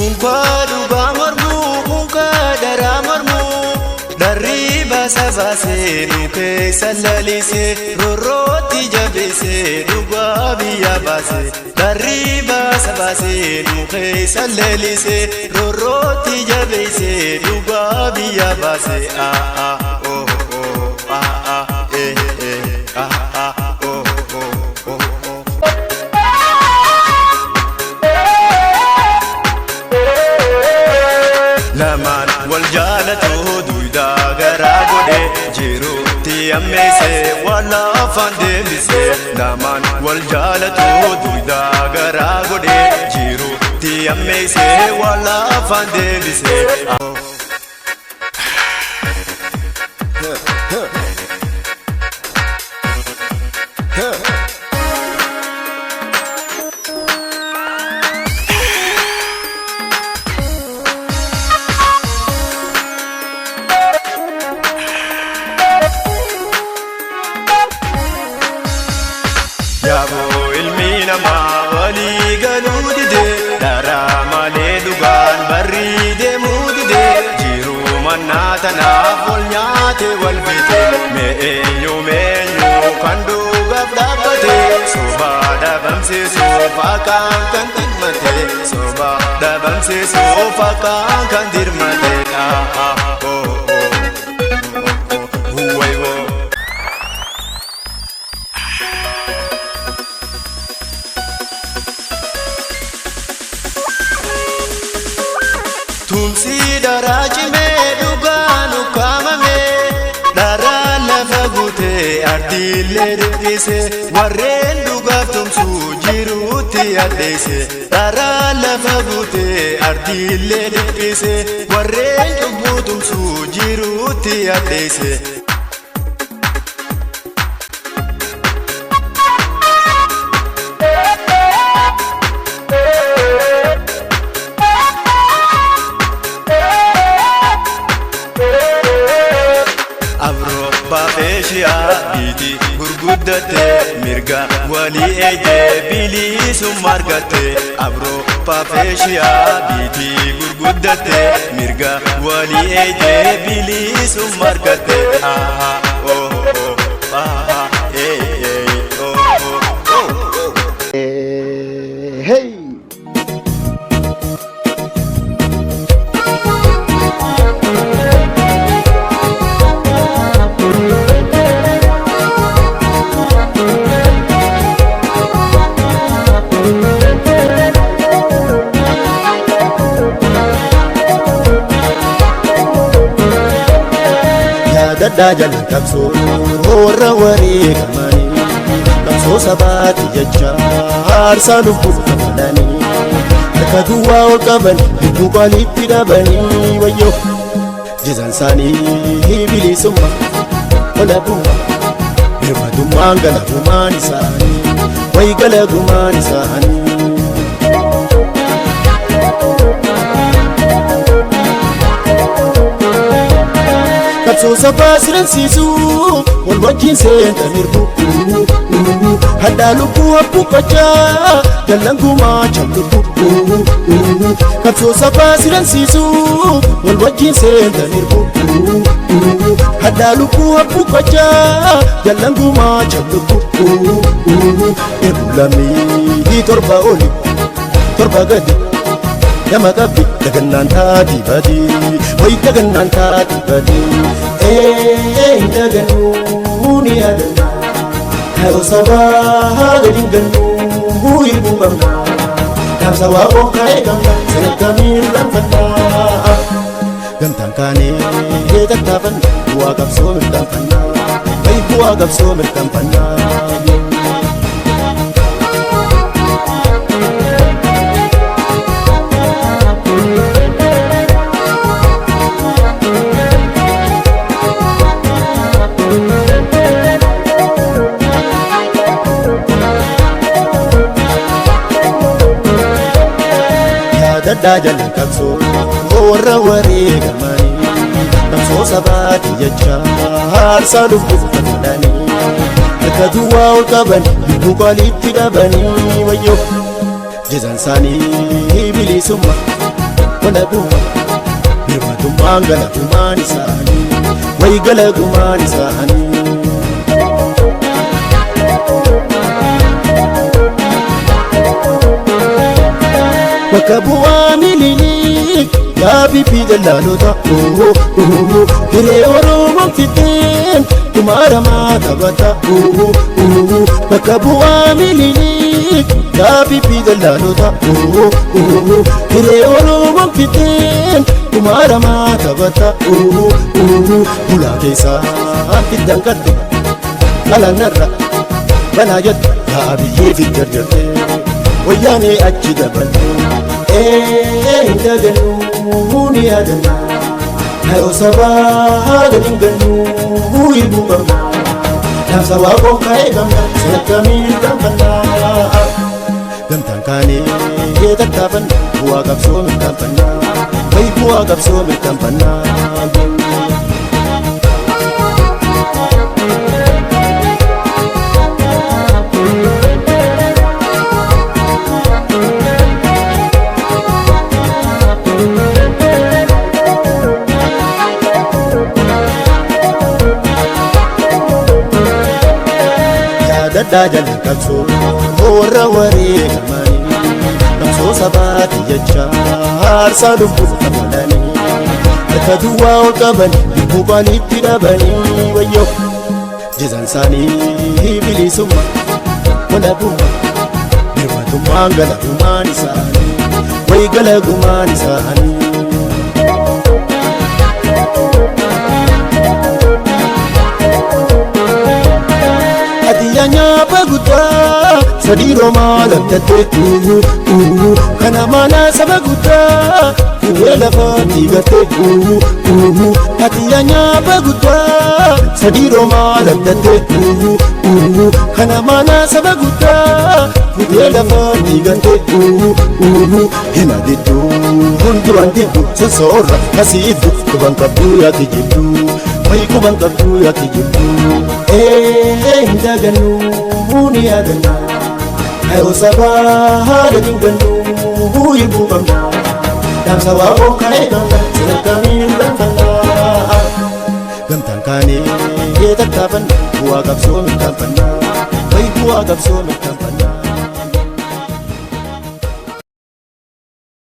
Kunkaa dhugaa mormuu, kunkaa daraa mormuu, dharrii baasa baasee nu keessa lalisee, rorrootti jabeessee dhugaa biyya baase. Dharrii baasa baasee nu keessa lalisee, rorrootti jabeessee dhugaa biyya baase. Ah ah oh oh ah ah eh eh ah ah oh oh oh oh. Lamaan wal jaalatu duudaa garaa godhe, jiruutti ammeesse waan afaan deebise. Lamaan wal jaalatu duudaa garaa godhe, jiruutti ammeesse waan afaan deebise. Yaaboo ilmi namaa walii galuu dide, dharaa malee dhugaan barrii deemuu dide, jiruu mannaa tanaaf wal nyaate wal fite. Mee eenyu meenyu kan dhugaaf dhaabbate, sobaa dhabamsiisuuf haqaan kan dirmate, sobaa dhabamsiisuuf haqaan kan dirmate. Ah ah oh oh oh way oh. Tumsi daraa cimee dhugaan ukkaamame, dharaa lafa guutee ardiillee dhiphise, warreen dhugaaf tumsuu jiruutti addeesse. Dharaa lafa guutee ardiillee dhiphise, warreen cubbuu tumsuu jiruutti addeesse. Awurooppaa fi Eeshiyaa biitii gurguddatte, mirga walii eegdee bilisummaa argatte. Awurooppaa fi Eeshiyaa biitii gurguddatte, mirga walii eegdee bilisummaa argatte. Ah oh oh ah eh eh oh oh oh. Hey! Yaadadhaa jala qabsoo warra wareegamanii, qabsoo sabaati jecha aarsaa lubbuu kafalanii, harka duwwaa ol qaban lubbuu qaaliitti dhabanii, wayyoo jizaan isaanii bilisummaa walabummaa birmadummaan galagumaan isaanii wayi galagumaan isaanii. Qabsoo sabaa siransiisu wal wajjin seentan hirbu, hadhaa lubbuu habbuuqqachaa jallan gumaachan lubbuu. Qabsoo sabaa siransiisu wal wajjin seentan hirbu, hadhaa lubbuu habbuuqqachaa jallan gumaachan lubbuu. Eebbu lamii torba oli torba gadi nama qabdi, dagannaan taati badii, wayi dagannaan taati badii. Ee hin dagannuu ni yaadanna, yeroo sabaa gadi hin gannuu, hirbuu qabna, dhaamsa waaqoo ka'ee qabna, sadarkamiin irraanfannaa. Gamtaan kaanee tattaafanna, bu'aa qabsoo mirkaanfannaa, wayi bu'aa qabsoo mirkaanfannaa. Yaadadhaa jala qabsoo warra wareegamanii, qabsoo sabaati jecha aarsaa lubbuu kafalanii, harka duwwaa ol qaban lubbuu qaaliitti dhabanii, wayyoo jizaan isaanii bilisummaa Walabummaa birmadummaan galagumaan isaanii wayi galagumaan isaanii. Bakka bu'aa miliilii gaabii fi dallaalota hiree Oromoon fixeen kumaaramaa taphata. Bakka bu'aa miliilii gaabii fi dallaalota hiree Oromoon fixeen kumaaramaa taphata. Bulaa keessaa fiddan kadde alanarra banaa jettu gaabiyyee fidjarjarte wayyaanee achi dabalte. Hin dagannu ni yaadanna hayoo sabaa gadi hin gannu hirbuu qabna dhaamsa waaqoon ka'ee gamna sakkamiin gaanfannaa. Gamtaan kaanee tattaafanna bu'aa qabsoo mirkaanfannaa wayi bu'aa qabsoo mirkaanfannaa. Yaadadhaa jala qabsoo warra wareegamanii qabsoo sabaati jecha aarsaa lubbuu kafalanii harka duwwaa ol qaban lubbuu qaaliitti dhabanii wayyoo jizaan isaanii bilisummaa walabummaa birmadummaan galagumaan isaanii wayi galagumaan isaanii. Ati nyaapa guddaa sadii roomaa labdatte kana maana saba guddaa fuudhee lafaatti gatte. Ati nyaapa guddaa sadii roomaa labdatte kana maana saba guddaa fuudhee lafaatti gatte. Hima didduu hundumaan diddu sossoorra asii iddu quban qabduu yaaki jibdu wayi quban qabduu yaaki jibdu. Hin dagannu ni yaadanna hayoo sabaa gadi hin gannu hirbuu qabna dhaamsa waaqoon ka'ee gamna sadarkamiin gaanfannaa. Gamtaan kaanee tattaafanna bu'aa qabsoo mirkaanfannaa wayi bu'aa qabsoo mirkaanfannaa.